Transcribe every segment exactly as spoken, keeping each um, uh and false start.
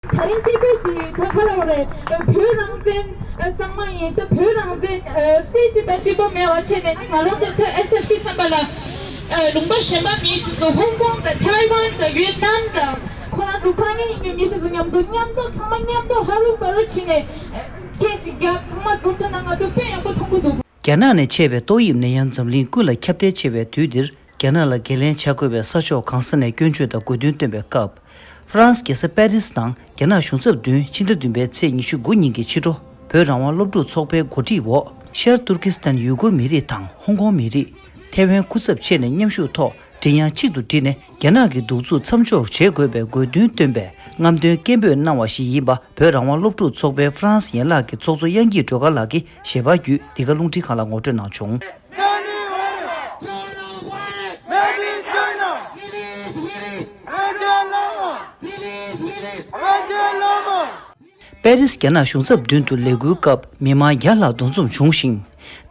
ད་རིང་ཏི་པེ་ཏི་ད་ག་ལ་བ་རེད། བོད་རང་བཙན་གཙང་མ་ཡིན། ད་བོད་རང་བཙན་ཨ་ཧྥེ་གཅིག་པ་གཅིག་པ་མེད་པ་བྱས་ནས་ནི་ང་རང་ཚོ་ད་ཨེ་སི་ཨེཕ་ཅི་བསམ་པ་ལ་ཨ་ལུང་པ་གཞན་པ་མི་དེ་ཚོ་ཧོང་ཀོང་དང་ཐའེ་ཝན་དང་ཝེད་ནམ་དང་ཁོ་རང་ཚོ་གང་ཡིན་མི་དེ་ཚོ་མཉམ་དུ་མཉམ་དུ་ཚང་མ་མཉམ་དུ་ཧ་རུ་བ་རུ་བྱས་ནས་ཨ་སྐད་ཅིག་རྒྱབ་ཚང་མ་འཛོམས་ཐུབ་ན་ང་ཚོ་དཔེ་ཡག་པོ་མཐོང་གི་འདུག་རྒྱ་ནག་ནས་མཆེད་པའི་ཏོག་དབྱིབས་ནད་ཡམས་འཛམ་གླིང་ཀུན་ལ་ཁྱབ་གདལ་ཆེ་བའི་དུས་འདིར། རྒྱ་ནག་ལ་འགན་ལེན་བྱ་དགོས་པའི་ས་ཕྱོགས་གང་ས་ནས་སྐྱོན་བརྗོད་དང་དགོས་འདུན་བཏོན་པའི་སྐབས། ཧྥ་རན་སི་རྒྱལ་ས་པེ་རི་སི་ནང་རྒྱ་ནག་གཞུང་ཚབ་མདུན་ཕྱི་ཟླ་བདུན་པའི་ཚེས་ཉི་ཤུ་དགུ་ཉིན་གྱི་ཕྱི་དྲོ། བོད་རང་དབང་སློབ་ཕྲུག་ཚོགས་པའི་འགོ་ཁྲིད་འོག་ཤར་ཏུར་ཀི་སི་ཐན་ཡུ་གུར་མི་རིགས་དང་ཧོང་ཀོང་མི་རིགས། ཐའེ་ཝན་སྐུ་ཚབ་བཅས་ནས་མཉམ་ཞུགས་ཐོག་མགྲིན་དབྱངས་གཅིག་ཏུ་བསྒྲིལ་ནས་རྒྱ་ནག་གི་གདུག་རྩུབ་མཚམས་འཇོག་བྱེད་དགོས་པའི་དགོས་འདུན་བཏོན་པའི་རྔམ་སྟོན་སྐད་འབོད་གནང་བ་ཞིག་ཡིན་པ། བོད་རང་དབང་སློབ་ཕྲུག་ཚོགས་པའི་ཧྥ་རན་སི་ཡན་ལག་གི་ཚོགས་གཙོ་དབྱངས་སྐྱིད་སྒྲོལ་དཀར་ལགས་ཀྱིས་ཞལ་པར་བརྒྱུད་འདི་ག་རླུང་འཕྲིན་ཁང་ལ་ངོ་སྤྲོད་གནང་བྱུང་། Coronavirus! Made in China! Release, release! Raja Lama! Release, release! Raja Lama! པེ་རི་སི་རྒྱ་ནག་གཞུང་ཚབ་མདུན་དུ་ལས་འགུལ་སྐབས་མི་མང་བརྒྱ་ལྷག་འདུ་འཛོམས་བྱུང་ཞིང་།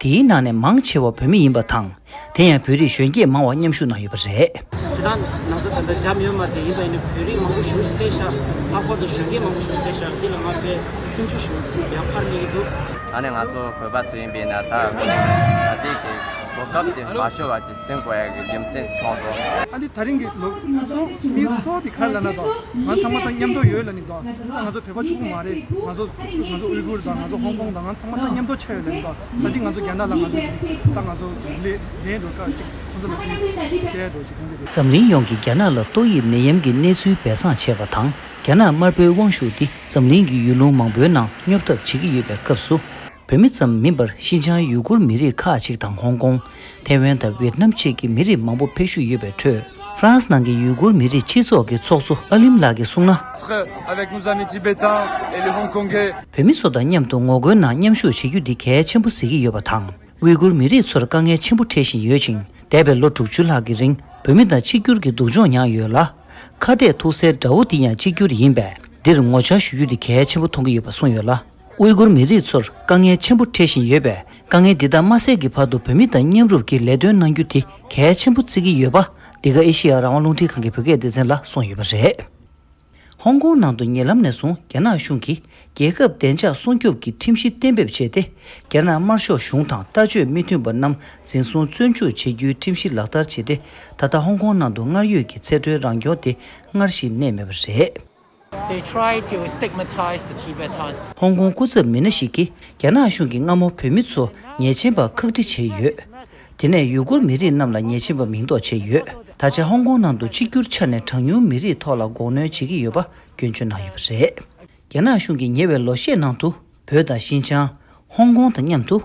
དེའི་ནང་ནས་མང་ཆེ་བ་བོད་མི་ཡིན་པ་དང་། དེ་ཡང་བོད་རིགས་གཞོན་སྐྱེས་མང་བ་མཉམ་ཞུགས་གནང་ཡོད་པ་རེད། ཇི་ལྟར་ང་ཚོ་ད་ལྟ་འཇམ་ཡོད་མ་རེད། ཡིན་པ་ཡིན་ན་བོད་རིགས་མང་པོ་ཞིག་ཕེབས་ཤག་ལྷག་པར་དུ་གཞོན་སྐྱེས་མང་པོ་ཞིག་ཕེབས་ཤག་འདི་ལ་ང་དཔེ་སེམས་ཤུགས་ཤིག་ཡང་འཕར་སླེབས་ཀྱི་འདུག་ཨ་ནི་ང་ཚོ་བོད་པ་ཚོ་ཡིན་པས་ན་ད་ད་ལྟའི་གི་གོ་སྐབས་དེ་མ་ཤོར་བ་ཅིག་ཟིན་དགོས་ཡ་གི་རྒྱུ་མཚན་བྱུང་སོང་། ཨ་ནི་ད་རིང་གི་ལོ་གཙོ་མི་གཙོ་བོ་དེ་ག་རེ་ལབ་ན་ད་ང་ཚང་མ་དང་མཉམ་དུ་ཡོད་ལབ་ནི་ད་ད་ང་ཚོ་བོད་པ་གཅིག་པུ་མ་རེད། ང་ཚོ་ང་ཚོ་ཨུའི་གུར་དང་ང་ཚོ་ཧོང་ཀོང་དང་ང་ཚང་མ་དང་མཉམ་དུ་ཆགས་ཡོད་ལབ་ནི་ད་ད་འདི་ང་ཚོ་རྒྱ་ནག་ལ་ང་ཚོ་ད་ང་ཚོ་ལས་ལན་འགྲོ་སྐབས་ཅིག་ཁོང་ཚོ་ལ་དེ་སྐད་འགྲོ་ཅིག་ཁོང་ཚོ་ལ། འཛམ་གླིང་ཡོངས་ཀྱིས་རྒྱ་ནག་ལ་ཏོག་དབྱིབས་ནད་ཡམས་ཀྱི་གནས་ཚུལ་སྦས་གསང་བྱས་པ་དང་། རྒྱ་ནག་དམར་པོའི་དབང་ཤུགས་འདི་འཛམ་གླིང་གི་ཡུལ་ལུང་མང་པོའི་ནང་སྙོབ་ཐབས་བྱེད་ཀྱི་ཡོད་པའི་སྐབས་སུ། བོད་མི་ཙམ་མིན་པར་ཤིན་ཅང་ཡུ་གུར་མི་རིགས་ཁག་ཅིག་དང་ཧོང་ཀོང་། ཐའེ་ཝན་དང་ཝེད་ནམ་བཅས་ཀྱི་མི་རིགས་མང་པོ་ཕེབས་བཞུགས་ཡོད་པའི་ཁྲོད། ཧྥ་རན་སི་ནང་གི་ཡུ་གུར་མི་རིགས་སྤྱི་ཚོགས་ཀྱི་ཚོགས་གཙོ་ཨ་ལིམ་ལགས་ཀྱིས་གསུངས་ན། Être avec nos amis tibétains et les Hongkongais. བོད་མི་ཚོ་དང་མཉམ་དུ་ངོ་རྒོལ་ནང་མཉམ་ཞུགས་བྱེད་རྒྱུ་འདི་གལ་ཆེན་པོ་གཟིགས་ཀྱི་ཡོད་པ་དང་། ཝུའི་གུར་མི་རིགས་ཚོར་དཀའ་ངལ་ཆེན་པོ་འཕྲད་བཞིན་ཡོད་ཅིང་། འདས་པའི་ལོ་དྲུག་ཅུ་ལྷག་གི་རིང་བོད་མི་དང་གཅིག་གྱུར་གྱི་སྡུག་སྦྱོང་མྱངས་ཡོད་ལ། ཁ་གཏད་ཐུག་སའི་དགྲ་བོ་འདི་ཡང་གཅིག་གྱུར་ཡིན་པས། འདིར་ངོ་བཅར་ཞུ་རྒྱུ་འདི་གལ་ཆེན་པོ་མཐོང་གི་ཡོད་པ་གསུངས་ཡོད་ལ། ཝུའི་གུར་མི་རིགས་ཚོར་དཀའ་ངལ་ཆེན་པོ་འཕྲད་བཞིན་ཡོད་པས། དཀའ་ངལ་འདི་དག་མ་སེལ་གྱི་བར་དུ་བོད་མི་དང་མཉམ་རུབ་ཀྱིས་ལས་དོན་གནང་རྒྱུ་དེ་གལ་ཆེན་པོ་བརྩི་གི་ཡོད་པ། འདི་ག་ཨེ་ཤེ་ཡ་རང་དབང་རླུང་འཕྲིན་ཁང་གི་བོད་སྐད་སྡེ་ཚན་ལ་གསུངས་ཡོད་པ་རེད། ཧོང་ཀོང་ནང་དུ་ཉེ་ལམ་ནས་བཟུང་རྒྱ་ནག་གཞུང་གིས་རྒྱལ་ཁབ་བདེ་འཇགས་སྲུང་སྐྱོབ་ཀྱི་ཁྲིམས་གཞི་གཏན་འབེབས་བྱས་ཏེ། རྒྱ་ནག་དམར་ཤོག་གཞུང་དང་ལྟ་སྤྱོད་མི་མཐུན་པ་རྣམས་འཛིན་བཟུང་བཙོན་འཇུག་བྱེད་རྒྱུའི་ཁྲིམས་གཞི་ལག་བསྟར་བྱས་ཏེ། ད་ལྟ་ཧོང་ཀོང་ནང་དུ་སྔར་ཡོད་ཀྱི་ཚད་མཐོའི་རང་སྐྱོང་དེ་སྔར་བཞིན་གནས་མེད་པ་རེད། They try to stigmatize the Tibetans. ཧོང་ཀོང་སྐུ་ཚབ་མི་སྣ་ཞིག་གིས་རྒྱ་ནག་གཞུང་གིས་སྔ་མོ་བོད་མི་ཚོ་ཉེས་ཅན་པ་ཁག་དཀྲི་བྱས་ཡོད། དེ་ནས་ཡུ་གུར་མི་རིགས་རྣམས་ལ་ཉེས་ཅན་པ་མིང་འདོགས་བྱས་ཡོད། ད་ཆ་ཧོང་ཀོང་ནང་དུ་གཅིག་གྱུར་ཆ་ནས་གྲངས་ཉུང་མི་རིགས་ཐོག་ལ་འགོག་གནོན་བྱེད་ཀྱི་ཡོད་པ་སྐྱོན་བརྗོད་གནང་ཡོད་པ་རེད། རྒྱ་ནག་གཞུང་གིས་ཉེ་བའི་ལོ་ཤས་ནང་དུ་བོད་དང་ཤིན་ཅང་། ཧོང་ཀོང་དང་མཉམ་དུ།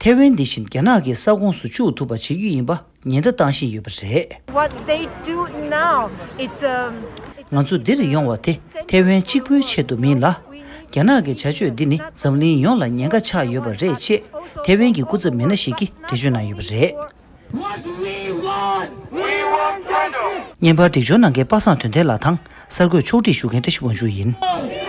ཐེ་ཝན་འདི་བཞིན་རྒྱ་ནག་གི་ས་ཁོངས་སུ་བཅུག་ཐུབ་པ་བྱེད་རྒྱུ་ཡིན་པ་ཉེན་བརྡ་བཏང་བཞིན་ཡོད་པ་རེད། What they do now, it's, um, it's ང་ཚོ་འདིར་ཡོང་བ་དེ་ཐེ་ཝན་གཅིག་པུའི་ཆེད་དུ་མིན་ལ། རྒྱ་ནག་གི་བྱ་སྤྱོད་འདི་ནི་འཛམ་གླིང་ཡོངས་ལ་ཉེན་ཁ་ཆགས་ཡོད་པ་རེད་ཅེས་ཐེ་ཝན་གྱི་སྐུ་ཚབ་མི་སྣ་ཞིག་གིས་འགྲེལ་བརྗོད་གནང་ཡོད་པ་རེད། What we want? We want freedom. བརྙན་པར་སྒྲིག་སྦྱོར་གནང་མཁན་པ་སངས་དོན་ལྡན་ལགས་དང་གསར་འགོད་ཕྱོགས་སྒྲིག་ཞུ་མཁན་བཀྲ་ཤིས་དབང་ཕྱུག་ཡིན།